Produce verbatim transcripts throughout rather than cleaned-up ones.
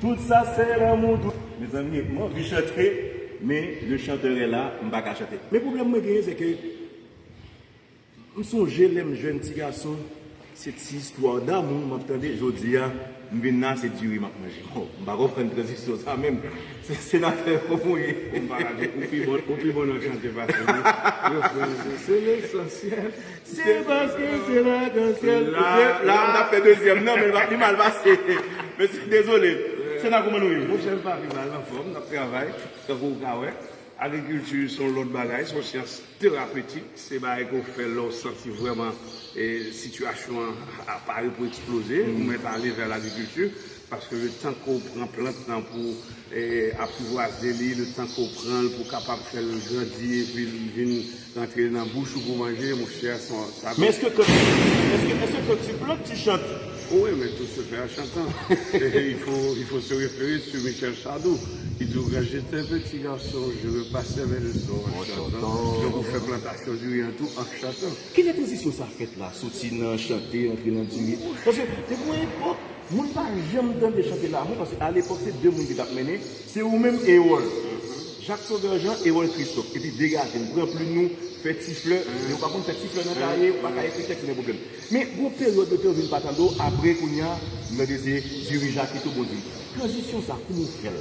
Tout sa se lanmou dou. Mezanmi, m anvi chante, men le chanteur est là, m pa ka chante. Men pwoblèm mwen genyen, se ke m sonje lè m jèn ti gason, se ti istwa damou m ap tande. Jodi a, m vin la, se diri m ap manje. Oh, m pa konprann tranzisyon sa menm. Se senatè kòman w ye? Ou pa ka di, ou pi bon, ou pi bon nan chante pase nou. Refren, se, se lesansyèl. Se paske se lakansyèl. La, la, m t ap fè dezyèm nan, men li mal pase. Men se dezole. Sena, kòman nou ye? Monchè, m pa pi mal, anfòm, n ap travay. Tankou w ka wè, agrikilti se yon lòt bagay, se yon syans terapetik. Se bagay ke w fè lè w santi vrèman, e, sitiyasyon an a pare pou eksploze, ou mèt ale vè lagrikilti. Paske letan ke w pran plant lan pou, e, apwivwaze li, letan ke w pran l pou kapab fè l grandi epi l vin rantre nan bouch ou pou manje, monchè, sa, sa... Men èske kan, èske, èske kan tu plantes, tu chantes? Oui, mais tout se fait en chantant. Il faut, il faut se référer sur Michel Sardou, ki di, quand j'étais petit garçon, je repassais mes leçons en chantant. Donk, ou fè plantasyon diri an tou an chantan. Kilè tranzisyon sa fèt la, soti nan chante, antre nan diri? Paske te gen yon epòk, moun pa janm tande chante lanmou, paske alepòk se de moun ki t ap mennen, se ou menm e Ewòl. Jacques Sauveur Jean, Ewòl Christophe. Epi degaje n, pran plim nou, fè ti flè. Men ou pa konn fè ti flè nan kaye, ou pa ka ekri tèks, se yon pwoblèm. Men gon peryòd yo te vin pa tande w, apre kounye a, m tande se diri Jakito, bon diri. Tranzisyon sa, kouman w fè l?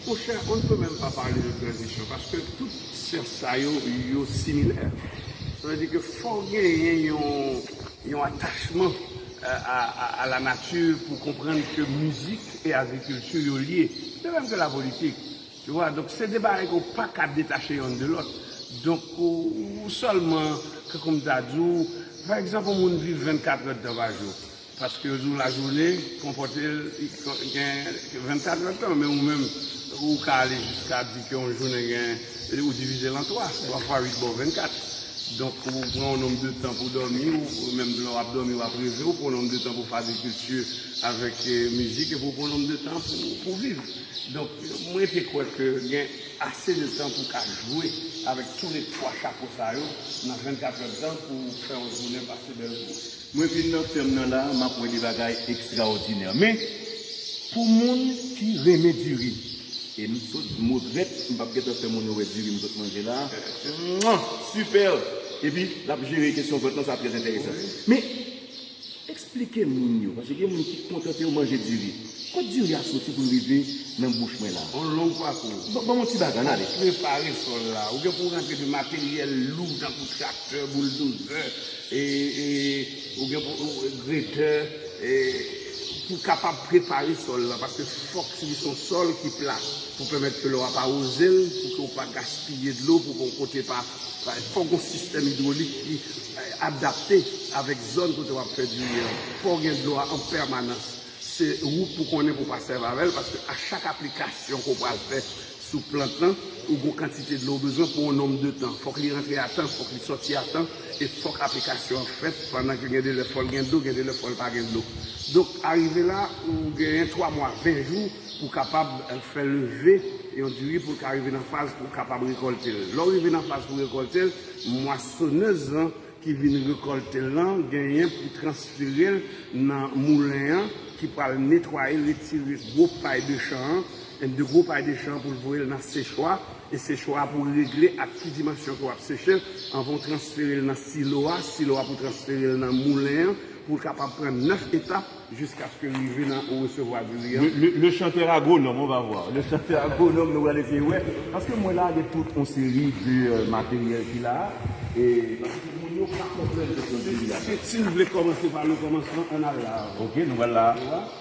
Monchè, on ne peut même pas parler de transition, paske tout syans sa yo, yo similè. Sa vle di ke fò w genyen yon, yon atachman, euh, à, à, à la nature pou konprann ke mizik e agrikilti yo lye. De même que la politique. Tu vois, donk se de bagay ke w pa ka detache yonn de lòt. Donk, ou, ou sèlman, tankou m ta di w, pa egzanp, yon moun viv vennkat èdtan pa jou. Paske yo di w lajounen konpòte l gen vennkat èdtan, men ou menm, ou ka ale jiska di ke yon jounen gen, ou divize l an twa, twa fwa uit ba w vennkat. Donk, ou pran yon nonb de tan pou dòmi, ou menm lè w ap dòmi, w ap reve, ou pran yon nonb de tan pou fè agrikilti avèk, eh, mizik, epi ou pran yon nonb de tan pou, pou viv. Donk, mwen te kwè ke gen ase de tan pou w ka jwe avèk toulètwa chapo sa yo nan vennkat èdtan pou fè yon jounen pase bèl pou ou. Mwen vin nan fèm nan la, m ap wè de bagay ekstraòdinè. Men, pou moun ki renmen diri, e m sot mo vèt, m p ap gentan fè moun yo wè diri m sot manje la. Mwa! Sipè! Epi, l ap jere kesyon vant lan, sa trè enteresan. Men, eksplike moun yo, paske gen moun ki kontante yo manje diri. Kot diri a soti pou l rive nan bouch mwen la? On long pakou. Ban, ban m yon ti bagay, n ale. Prepare sòl la. Ou gen pou rantre de materyèl lou, tankou traktè, bouldozè, e, e, ou gen pou, ou, gretè, e, pou kapab prepare sòl la, paske fòk li se yon sòl ki pla, pou pèmèt ke lè w ap awoze l, pou ke w pa gaspiye dlo, pou ke yon kote pa, pa, fòk yon sistèm idwolik ki, eh, adapte avèk zòn kote w ap fè diri an. Fò w gen dlo a an pèmanans. Se wout pou konnen pou w pa sèvi avè l, paske a chak aplikasyon ke w pral fè sou plant lan, ou gon kantite dlo w bezwen pou yon nonb de tan. Fòk li rantre a tan, fòk li sòti a tan, e fòk aplikasyon an fèt pandan ke gen de lè fò l gen dlo, gen de lè fò l pa gen dlo. Donk, arive la, ou genyen twa mwa, ven jou pou w kapab, eh, fè leve yon diri pou l ka rive nan faz pou w kapab rekòlte l. Lè w rive nan faz pou w rekòlte l, mwasonèz lan ki vin rekòlte l lan genyen pou transfere l nan moulen an ki pral netwaye l, retire gwo pay de chan an, de gwo pay de chan an pou l voye l nan sechwa, e sechwa a pou regle ak ki dimansyon ke w ap seche l, anvan w transfere l nan silo a, silo a pou transfere l nan moulen an, pou l kapab pran nèf etap, jiskaske l rive nan ou resevwa diri an. Le, le, le chanteur agronome, on va voir. Le chanteur agronome, nou pral eseye wè. Paske mwen la, gen tout yon seri de, euh, materyèl ki la. E, paske moun yo pa konprann kesyon diri a. Si, si n vle kòmanse pa le kòmansman, ann al la. Ok, nou pral la.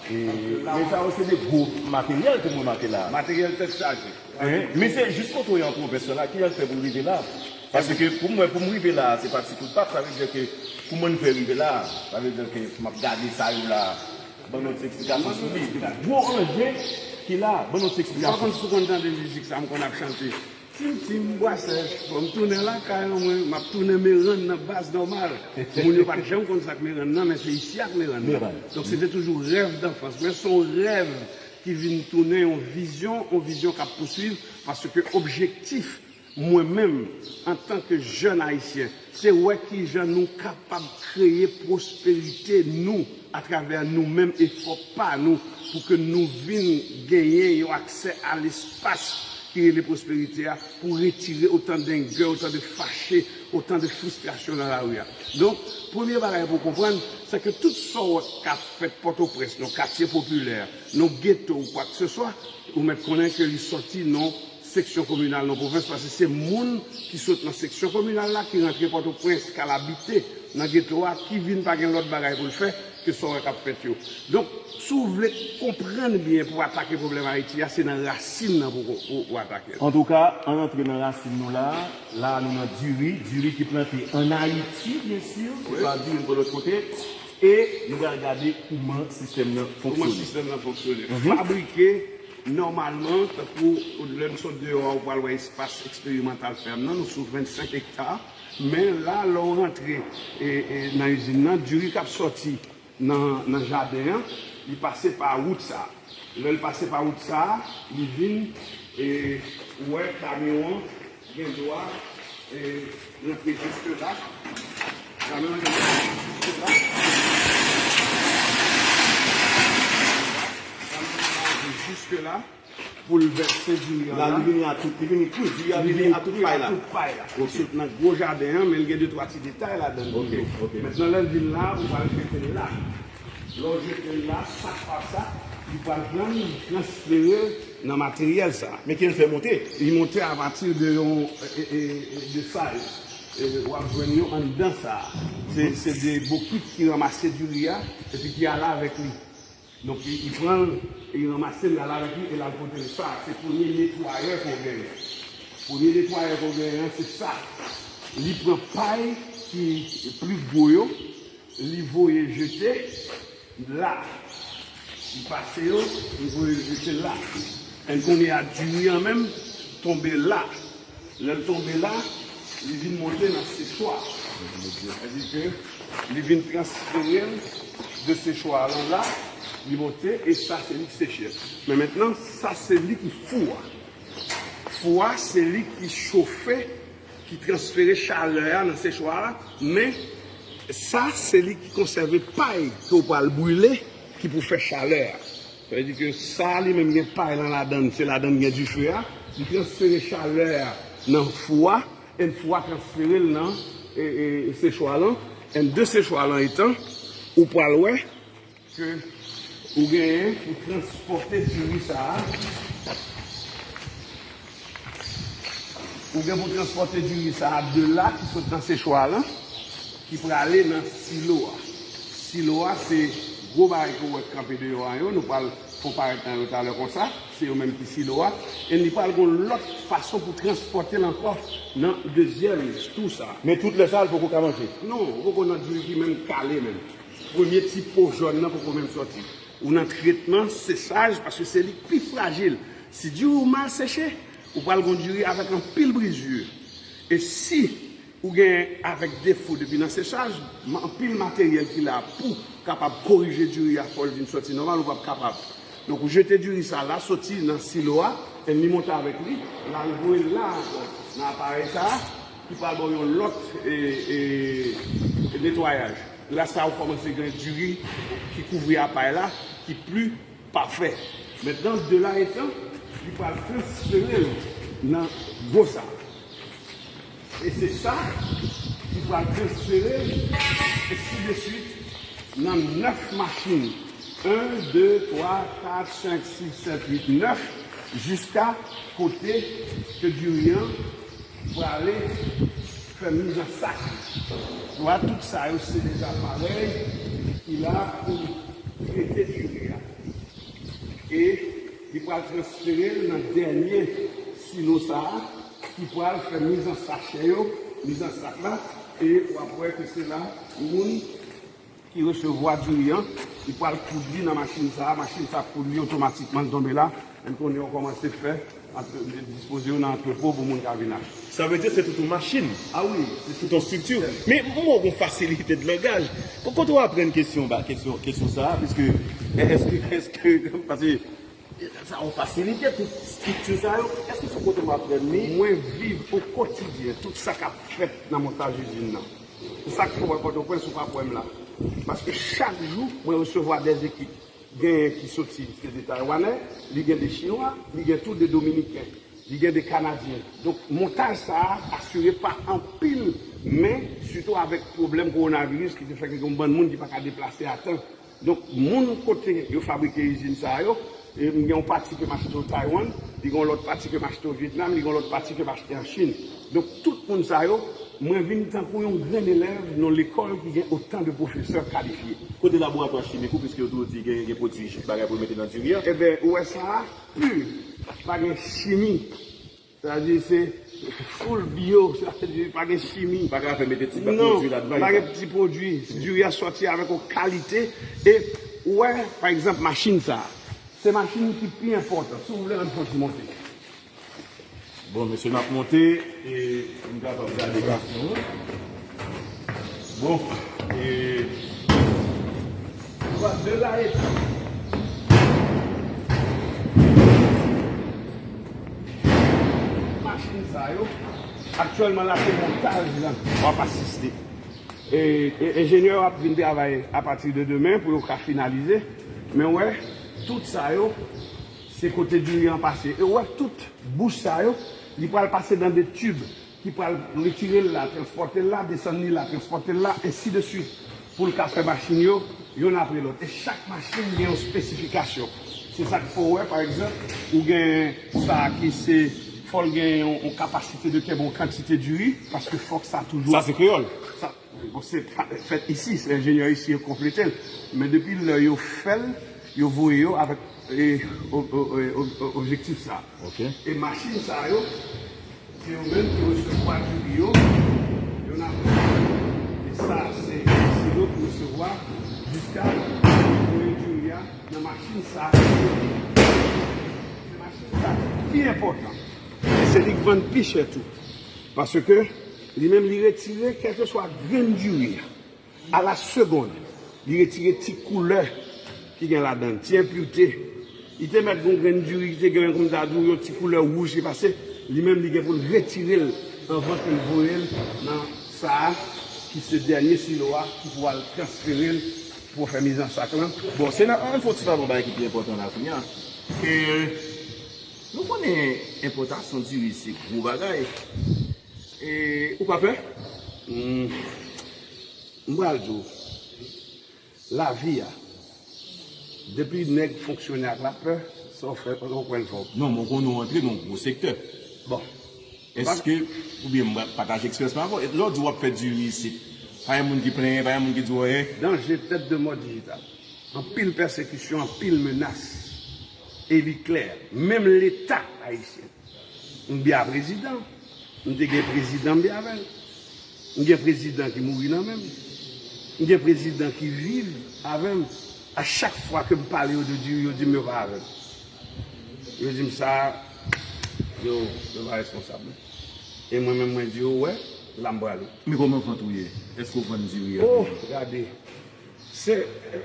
E, men sa yo se de gwo materyèl ke mwen make la. Materyèl tèt chaje. Hein? Men se jis kote w ye an pwovens lan la, kijan l fè pou l rive la? Paske pou mwen, pou m rive la, se pa ti kout pap, sa vle di ke pou mwen fè rive la, sa vle di ke m ap gade sa yo la, ban nou ti eksplikasyon sou li. Gwo anje ki la, ban nou ti eksplikasyon. Ou pa konn si w konn tande mizik sa m konn ap chante. Tim tim bwa sèch, fò m tounen lakay an mwen, m ap tounen merann nan baz nòmal. Moun yo pa t janm konn sa k merann nan, men se isi a k merann nan. Merann. Donk se te toujou rèv danfans mwen, se yon rèv ki vin tounen yon vizyon, yon vizyon k ap pouswiv, paske objektif Mwen menm, antanke jèn ayisyen, se wè kijan nou kapab kreye pwosperite nou atravè nou menm, efò pa nou, pou ke nou vin genyen yon aksè a lespas ki rele pwosperite a, pou retire otan de anger, otan de fache, otan de fristrasyon nan lari a. Donk, premye bagay pou w konprann, se ke tout sa w wè k ap fèt Pòtoprens, nan katye popilè, nan geto ou kwakeseswa, ou mèt konnen ke li sòti nan seksyon kominal nan pwovens, paske se moun ki sot nan seksyon kominal la ki rantre Pòtoprens, k al abite nan geto a, ki vin pa gen lòt bagay pou l fè ke sa w wè k ap fèt yo. Donk, si w vle konprann byen pou w atake pwoblèm Ayiti a, se nan rasin nan pou, pou, pou w atake l. Antouka, ann antre nan rasin nou la. La, nou nan diri, diri ki plante ann Ayiti, byen si, se pa diri pou lòt kote. E nou pral gade kouman sistèm nan fonksyone. Kouman sistèm nan fonksyone. Mhm. Fabrike, nòmalman, tankou lè n sot deyò a, ou pral wè espas eksperimantal fèm nan, nou sou vennsenk ekta. Men la, lè w rantre, e, e, nan izin nan, diri k ap sòti nan, nan jaden an, li pase pa wout sa a. Lè l pase pa wout sa a, li vin, e, ou wè kamyon an gen dwa, e, rantre jiske la. Kamyon an gen dwa rantre jiske la. Kamyon an rantre jiske la pou l vèse diri an la. La, li vini a tout, li vini kwi, diri a vini a tout pay la. Li vini kwi a tout pay la. Ok. Li sot nan gwo jaden an, men l gen de twa ti detay ladan l toujou. Ok, ok. Mentnan, lè l vin la, ou pral jete l la. Lè w jete l la, sak pa sak, li pral pran l, li transfere l nan materyèl sa a. Men ki l fè monte? Li monte apati de yon, e, e, e, de sa yo. E, w ap jwenn yo anndan sa a. Se, se de bokit ki ranmase diri a, epi ki ale avèk li. Donk, li, li pran l, li ranmase l, l al avèk li, e l al pote l. Sa, se premye netwayè ke w genyen. Premye netwayè ke w genyen an, se sa. Li pran pay ki pli gwo yo, li voye jete la. Li pase yo, li voye jete la. Èn kounye a, diri an menm tonbe la. Lè l tonbe la, li vin monte nan sechwa. Sètadi ke li vin transfere l de sechwa lan la, li monte, e sa se li ki seche. Men mentnan, sa se li ki fou a. Fou a, se li ki chofe, ki transfere chalè a nan sechwa a, men sa se li ki konsève pay ke w pral brile, ki pou fè chalè a. Sa vle di ke sa li menm gen pay lan ladann, se ladann gen dife a, li transfere chalè a nan fou a, and fou a transfere l nan, e, e, sechwa lan, and de sechwa lan etan, ou pral wè ke ou genyen pou transpòte diri sa a, ou gen pou transpòte diri sa a de la ki sot nan sechwa lan, ki prale nan silo a. Silo a se gwo bagay ke w wè k kanpe deyò a yo, nou pral fè w parèt nan yo talè konsa, se yo menm ki silo a, e li pral gon lòt fason pou transpòte l ankò nan dezyèm tou sa. Men tout lè sa, l poko ka manje? Non, ou poko nan diri ki menm kale menm. Premye ti po jòn nan poko menm sòti. Ou nan tretman sechaj, paske se li k pi frajil. Si diri w mal seche, ou pral gon diri avèk anpil brizye. E si ou gen avèk defo depi nan sechaj, ma-, anpil materyèl ki la pou kapab korije diri a, fò l vin sòti nòmal, ou p ap kapab. Donk, ou jete diri sa la, soti nan silo a, e li monte avèk li, l al voye l la ankò, nan aparèy sa a, ki pral ba w yon lòt, e, e, e netwayaj. Lè sa a, ou kòmanse gen diri ki kouvri apay la, ki pli pafè. Mentnan, de la etan, li pral transfere l nan gwo sa. E se sa ki pral transfere, ensi de swit, nan nèf machin. En, de, twa, kat, senk, sis, sèt, uit, nèf, jiska kote ke diri an prale fè miz an sak. Vwala, tout sa yo se de aparèy ki la pou trete diri a. E li pral transfere l nan dènye silo sa a, ki pral fè miz an sachè yo, miz an sak la, e w ap wè ke se la moun ki resevwa diri an, li pral koud li nan machin sa a, machin sa a ap koud li otomatikman, l tonbe la, e n konnen yo kòmanse fè, antre-, dispoze yo nan antrepo pou moun ka vin achte. Sa vle di se tout yon machin. Ah wi, se tout yon estrikti. Men m wè w gon fasilite de langaj. Ko-, kote w aprann kesyon, ba, kesyon, kesyon sa a, piske, èske, èske, paske Sa yon fasilite, tout estrikti sa yo. Èske se kote w ap jwenn li? Mwen viv o kotidyen tout sa k ap fèt nan montaj izin nan. Se sa k fè w wè Pòtoprens ou p ap wè m la. Paske chak jou, mwen resevwa de ekip. Genyen ki soti, se de Taywanè, li gen de Chinwa, li gen tou de Dominiken, li gen de Kanadyen. Donk, montaj sa a asire pa anpil men, sitou avèk pwoblèm kowonaviris ki te fè ke gen yon bann moun ki pa ka deplase a tan. Donk, moun kote yo fabrike izin sa yo, e m gen yon pati ke m achte o Taiwan, li gen yon lòt pati ke m achte o Vyetnam, li gen yon lòt pati ke m achte an Chin. Donk, tout moun sa yo, mwen vin tankou yon grenn elèv nan lekòl ki gen otan de pwofesè kalifye. Kote laboratwa chimik ou, piske yo toujou di gen, gen pwodui chak bagay pou yo mete nan diri a? Eben, ou wè sa a, pur, pa gen chimi. Sa vle di se full bio, sa vle di pa gen chimi. Pa ka fè mete ti pwodui ladan. Non, pa gen ti pwodui. Diri a sòti avèk yon kalite. E ou wè, pa egzanp, machin sa a. Se machin ki pi enpòtan. Si w vle, ann fè yon ti monte. Bon, mesye, n ap monte e n kapab gade machin nou. Bon, e nou pral de la e machin sa yo, aktyèlman la se montaj lan w ap asiste. E, e enjenyè yo ap vin travay apati de demen pou yo ka finalize. Men w wè, tout sa yo, se kote diri an pase. E w wè, tout bouch sa yo, li pral pase nan de tib ki pral retire l la, transpòte l la, desann li la, transpòte l la, ensi de swit, pou l ka fè machin yo, yonn apre lòt. E chak machin gen yon espesifikasyon. Se sa k fè w wè, pa egzanp, ou gen sa a ki se, fò l gen yon, yon kapasite de kenbe yon kantite diri, paske fòk sa toujou. Sa se kreyòl. Sa, bon, se pa fèt isi, se enjenyè isi yo konplete l. Men depi lè yo fè l, yo voye yo avèk, e, o-, o-, e, o-, o-, objektif sa. Ok. E machin sa yo, se yo menm ki resevwa diri yo, yo nan. E sa, se silo ki resevwa jiska voye diri a nan machin sa. Se machin sa ki pi enpòtan. E se li k vann pi chè tou. Paske li menm, li retire kèlkeswa grenn diri a. A la segonn, li retire ti koulè ki gen ladan l, ti enpirte. Li te mèt gon grenn diri ki te gen kòm ta di w yon ti koulè wouj ki pase, li menm li gen pou l retire l anvan ke l voye l nan sa a ki se dènye silo a ki pou al transfere l pou fè mizansak lan. Bon, se nan, ann fè yon ti pale yon bagay ki pi enpòtan la kounye a. E nou konnen enpòtasyon diri se gwo bagay. E ou pa pè? Hmm. M pral di w, lavi a, depi nèg fonksyone ak lapè, sa w fè, ou kwè l fè w. Non, men w konnen w antre nan yon gwo sektè. Bon. Èske, oubyen m pataje eksperyans mwen avè w, lè w di w ap fè diri isit, pa gen moun ki plenyen, pa gen moun ki di w anyen? Danje tèt de mò dijital. Anpil pèsekisyon, anpil menas. E li klè. Menm Leta ayisyen. M byen prezidan. M te gen prezidan m byen avè l. M gen prezidan ki mouri nan men m. M gen prezidan ki viv avè m. A chak fwa ke m pale yo de diri, yo di m yo pa avè m. Yo di m sa, yo, yo pa responsab. E mwen menm, mwen di yo, wè, la m prale. Men kòman vant ou ye? Èske w vann diri a? Oh, gade. Se,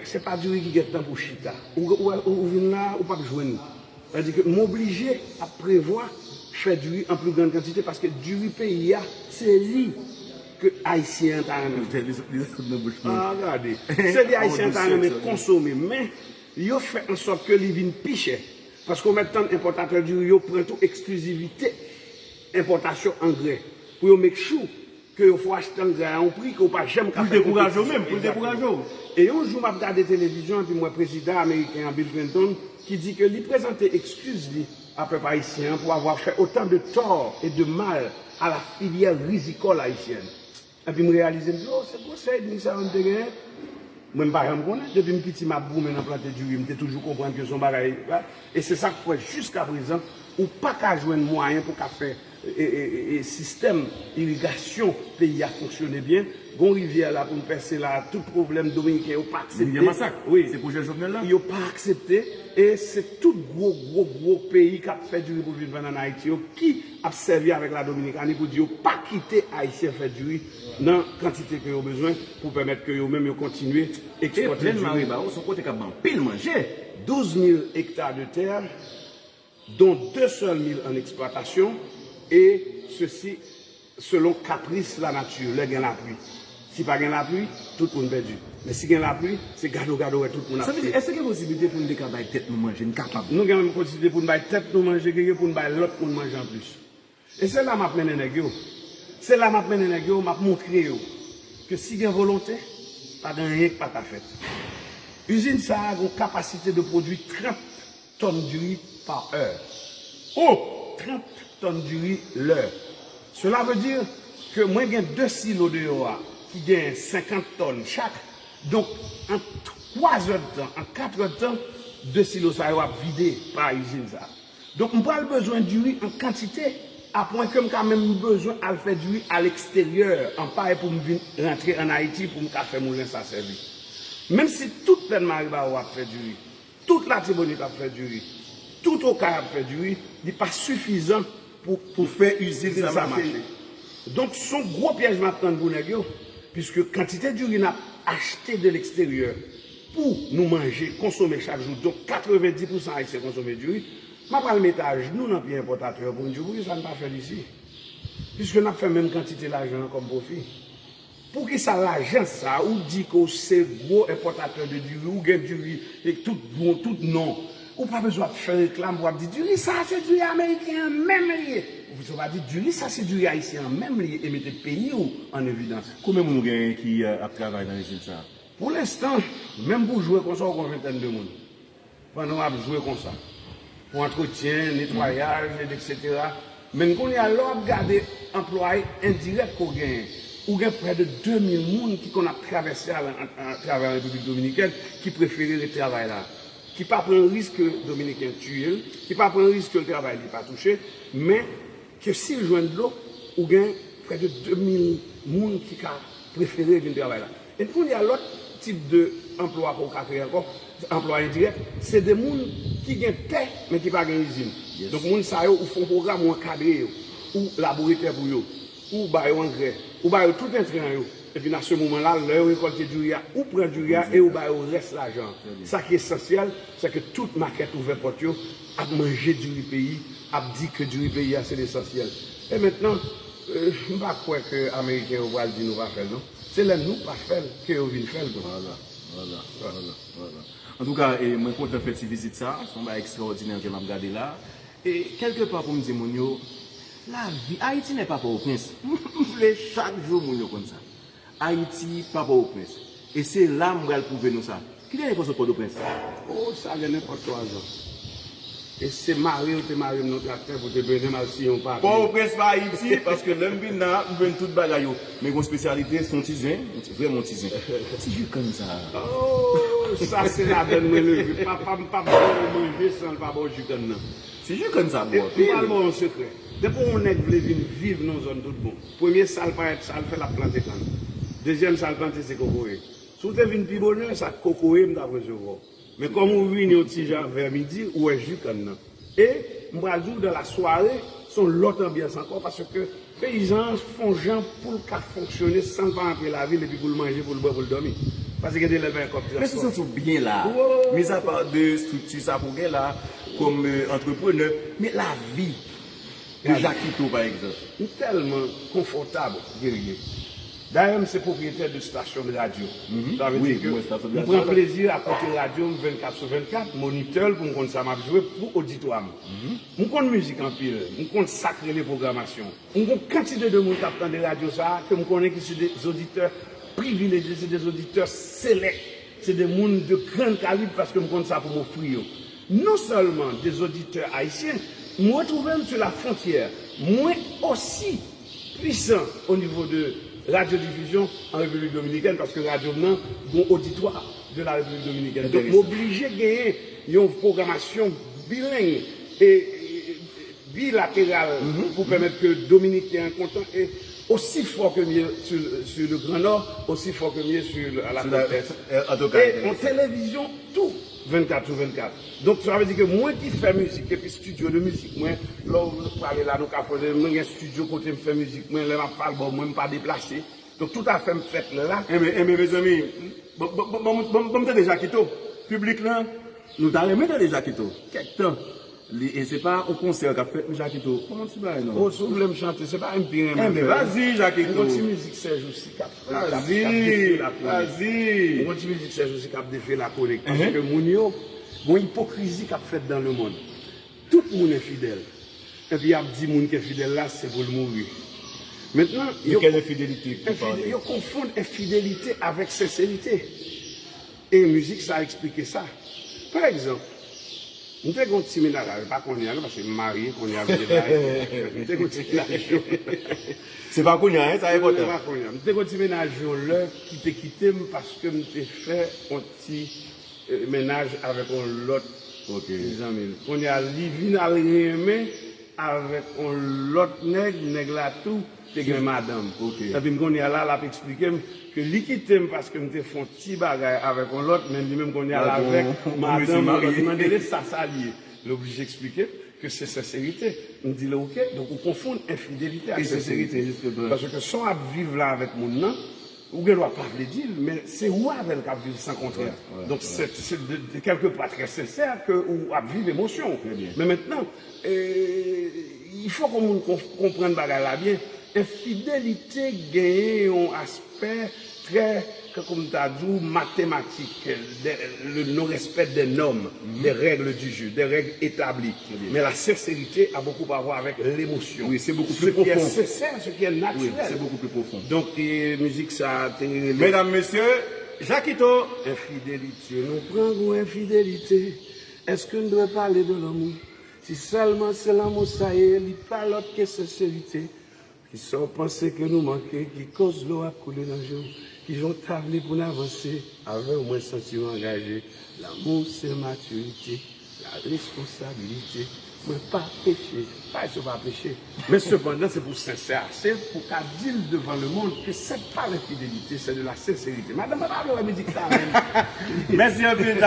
se pa diri ki gen tan pou chita. Ou, ou, ou, ou vin la, ou p ap jwenn li. Sa vle di ke m oblije ap prevwa fè diri an pli grann kantite paske diri peyi a, se li ke Ayisyen an ta renmen. Li sot nan bouch mwen. Ah, gade. Se li Ayisyen an ta renmen konsome. Men, yo fè ansòt ke li vin pi chè. Paske w mèt tann enpòtatè diri yo pran tou eksklizivite enpòtasyon angrè. Pou yo make sure ke yo fè w achte angrè a yon pri ke w pa janm ka fè konpetisyon. Pou l dekouraje w menm, pou l dekouraje w. E yon jou m ap gade televizyon epi m wè prezidan ameriken an, Bill Clinton, ki di ke li prezante ekskiz li a pèp ayisyen an pour avoir fait autant de tort et de mal à la filière rizicole haïtienne. Epi m reyalize, m di, oh, se gwosè ènmi sa yo m te genyen. Mwen, m pa janm konnen. Depi m piti, m ap goumen nan plante diri. M te toujou konprann ke se yon bagay, e se sa k fè, jiskaprezan, ou pa ka jwenn mwayen pou ka fè, e, e, e, e, sistèm irigasyon peyi a fonksyone byen. Gon rivyè la pou n pèse la, tout pwoblèm dominiken yo pa aksepte. Rivyè Masak, wi, se pwojè Jovenel la. Yo pa aksepte. E se tout gwo, gwo, gwo peyi k ap fè diri pou l vin vann ann Ayiti yo ki ap sèvi avèk la Dominikani pou di yo pa kite Ayisyen fè diri nan kantite ke yo bezwen pou pèmèt ke yo menm yo kontinye ekspòte diri. E Plèn Maribawou se yon kote k ap ban anpil manje. Douze mil hectares de terre, dont deux seuls mille en exploitation, et ceci selon caprice la nature, lè gen lapli. Si pa gen lapli, tout moun pèdi. Men si gen lapli, se gado gado wè tout moun ap fè. Sa vle di, èske gen posiblite pou n te ka bay tèt nou manje? N kapab. Nou gen menm posiblite pou n bay tèt nou manje, gen pou n bay lòt moun manje anplis. E se la m ap mennen nèg yo. Se la m ap mennen nèg yo, m ap montre yo ke si gen volonte, pa gen anyen k pa ka fèt. Izin sa a gen kapasite de pwodui trant tòn diri pa è. O! Trant tòn diri lè. Cela veut dire que mwen gen de silo deyò a ki gen senkant tòn chak. Donk, an twa zè d tan, an kat è d tan, de silo sa yo ap vide pa izin sa. Donk, m pral bezwen diri an kantite, apwen ke m ka menm bezwen al fè diri aleksteryè, anpay pou m vin rantre ann Ayiti pou m ka fè moulen sa sèvi. Menm si tout plèn Maribawo ap fè diri, tout Latibonit ap fè diri, tout Okay ap fè diri, li pa sifizan pou, pou fè izin sa mache. Donk, se yon gwo pyèj m ap tann pou nèg yo, piske kantite diri n ap achte de leksteryè pou nou manje, konsome chak jou, donk, katrevenndis pousan Ayisyen konsome diri, m ap al mete ajnou nan pye enpòtatè yo pou m di yo, poukisa n pa fè l isi? Piske n ap fè menm kantite lajan an kòm pwofi. Poukisa lajan sa, ou di ke w se gwo enpòtatè de diri, ou gen diri e tout bon, tout non, ou pa bezwen ap fè reklam pou w ap di diri sa se diri ameriken an menm li ye. Ou bezwen pa di diri sa se diri ayisyen an menm li ye e mete peyi w an evidans. Konbyen moun ou genyen ki, euh, ap travay nan izin sa? Pou lenstan, menm pou jwe konsa, ou gen ventèn de moun. Pandan w ap jwe konsa. Pou antretyen, netwayaj, etsetera. Men kounye a, lè w ap gade anplwaye endirèk ke w genyen, ou gen prè de de mil moun ki konn ap travèse a, a, atravè Repiblik Dominikèn, ki prefere ret travay la. Ki pa pran risk ke Dominiken tiye l, ki pa pran risk ke l travay, li pa touche, men ke si l jwenn dlo, ou gen prè de de mil moun ki ka prefere vin travay la. E kounye a, lòt tip de anplwa ke w ka kreye ankò, anplwa endirèk, se de moun ki gen tè, men ki pa gen izin. Donk, moun sa yo, ou fè yon pwogram, ou ankadre yo, ou labore tè pou yo, ou ba yo angrè, ou ba yo tout entran yo. Epi, nan se moman la, lè yo rekòlte diri a, ou pran diri a e ou ba yo rès lajan an. Sa ki esansyèl, se ke tout makèt ouvè pòt yo, ap manje diri peyi, ap di ke diri peyi a se lesansyèl. E mentnan, euh, m pa kwè ke Ameriken yo pral di nou pa fè l, non. Se lè nou pa fè l ke yo vin fè l pou nou. Vwala, vwala, vwala, vwala. Antouka, e, mwen kontan fè ti vizit sa. Se yon bagay ekstraòdinè ke m ap gade la. E kèlkepa pou m di moun yo, lavi, Ayiti nè pa Pòtoprens. M vle chak jou moun yo konn sa. Ayiti pa Pòtoprens. E se la m pral pwouve nou sa. Ki dènye fwa w sot Pòtoprens? O, sa gen nenpòt twazan. E se mare yo te mare m nan traktè pou te mennen m al siyen yon papye. Pòtoprens pa Ayiti, paske lè m vin la, m jwenn tout bagay yo. Men gen yon espesyalite, se yon ti zen, vrèman yon ti zen. Ti ji kann sa. O, sa se ladann mwen leve. Papa m p ap ba w manje san l pa ba w ji kann nan. Ti ji kann sa, bro. M pral ba w yon sekrè. Depi yon nèg vle vin viv nan yon zòn tout bon, premye sa l parèt, sa l fè, l ap plante kann. Dezyèm sa l plante, se kokoye. Si w te vin pi bonè, sa kokoye m t ap resevwa w. Men kòm ou vini yon ti jan vè midi, ou wè ji kann nan. E m pral di w, dans la soirée, se yon lòt anbyans ankò, paske peyizan an fè yon jan pou l ka fonksyone san l pa rantre lavil epi pou l manje, pou l bwè, pou l dòmi. Paske gen de lè l pa gen kòb transpò. Men si w santi w byen la, mizapa de estrikti sa pou w gen la, kòm, euh, antreprenè, men lavi de Jakito, pa egzanp. M tèlman konfòtab, Guerrier. Dayè, m se pwopriyetè de stasyon de radyo. Sa vle di ke m pran plezi a koute radyo m vennkat sou vennkat, monitè l pou m konn sa m ap jwe pou oditwa m. M konn mizik anpil, m konn sa k rele pwogramasyon. M gon kantite de moun k ap tande radyo sa a ke m konnen ki se de zoditè privilejye, se de zoditè selèk, se de moun de gran kalib paske m konn sa pou m ofri yo. Non sèlman de zoditè ayisyen, m retwouve m sou la fwontyè, mwen osi pwisan o nivo de radyodifizyon an Repiblik Dominikèn paske radyo m nan gon oditwa de la Repiblik Dominikèn. Donk, m oblije genyen yon pwogramasyon bileng e, e, bilateral pou pèmèt ke Dominiken an kontan e aussi fort que mieux sur, sur le Grand Nord, aussi fort que mieux sur le, à la côte Est. E yon televizyon tou vennkat sou vennkat. Donk, sa vle di ke mwen ki fè mizik, epi estidyo de mizik mwen, lè w prale la, nou ka fè, mwen gen estidyo kote m fè mizik mwen, lè m ap fè albòm mwen, m pa deplase. Donk, tout afè m fèt la. Enben, enben, mezanmi, bon, bon, bon, bon, bon, bon, m tande Jakito. Piblik lan, Nou ta renmen tande Jakito. Kèk tan. Li, e se pa yon konsè k ap fèt, men Jakito, kòman ti bagay non? O, si w vle m chante, se pa M P renmen fè. Enben, vazi, Jakito. M gon ti mizik Sèjousi k ap fèt, k ap, k ap defile la konik. Vazi, vazi. M gon ti mizik Sèjousi k ap defile la konik. Paske moun yo, gon ipokrizi k ap fèt dans le monde. Tout moun enfidèl. Epi y ap di moun ki enfidèl la, se pou l mouri. Mentnan, yo, de quelle infidélité vous parlez? Yo konfonn enfidelite avèk senserite. E mizik sa eksplike sa. Pa egzanp, m te gen yon ti mennaj, pa kounye a non, paske m marye, kounye a m te marye. M te gen yon ti mennaj. Se pa kounye a, hein, sa enpòtan. Se pa kounye a. M te gen yon ti mennaj yon lè ki te kite m paske m te fè yon ti, eh, mennaj avèk yon lòt, ok, zanmi l. Kounye a, li vin al renmen avèk yon lòt nèg, nèg la tou te gen madanm. Ok. Epi m kounye a la, l ap eksplike m ke li kite m paske m te fè yon ti bagay avèk yon lòt, men li menm kounye a l avèk madanm yon lòt. M mande li sa, sa l ye. Li oblije eksplike m ke se senserite. M di l, ok, donk ou konfonn enfidelite ak senserite. Paske sa w ap viv la avèk moun nan, ou gen dwa pa vle di l, men se ou avè l k ap viv san kontrè. Donk, se, se de, de kèlke pa trè sensè ke ou ap viv emosyon w. Men mentnan, eh, il faut ke moun konf-, konprann bagay la byen. Enfidelite genyen yon aspè trè, kòm m ta di w, matematik, de, le non-respect des normes, des règles du jeu, des règles établies. Men la sincérité a beaucoup à voir avec l'émotion. Oui, c'est beaucoup plus profond. Ce qui est sincère, ce qui est naturel. Oui, c'est beaucoup plus profond. Donk, e, mizik sa te rele Mesdames, Messieurs, Jakito. Enfidelite. Nou pran gou enfidelite. Èske n dwe pale de lanmou? Si sèlman se lanmou sa ye, li pa lòt ke senserite. Kisa w panse ke nou manke, ki koz dlo ap koule nan je w? Kijan w ta vle pou n avanse? Avè w, mwen santi m angaje. Lanmou se matirite, la responsabilite. Mwen pa peche. Pa di w pa peche. Men sepandan, se pou w sensè ase pou w ka di l devan lemonn ke se pa lenfidelite, se de la senserite. Madanm mwen pa vle wè mizik sa menm. Mèsi anpil.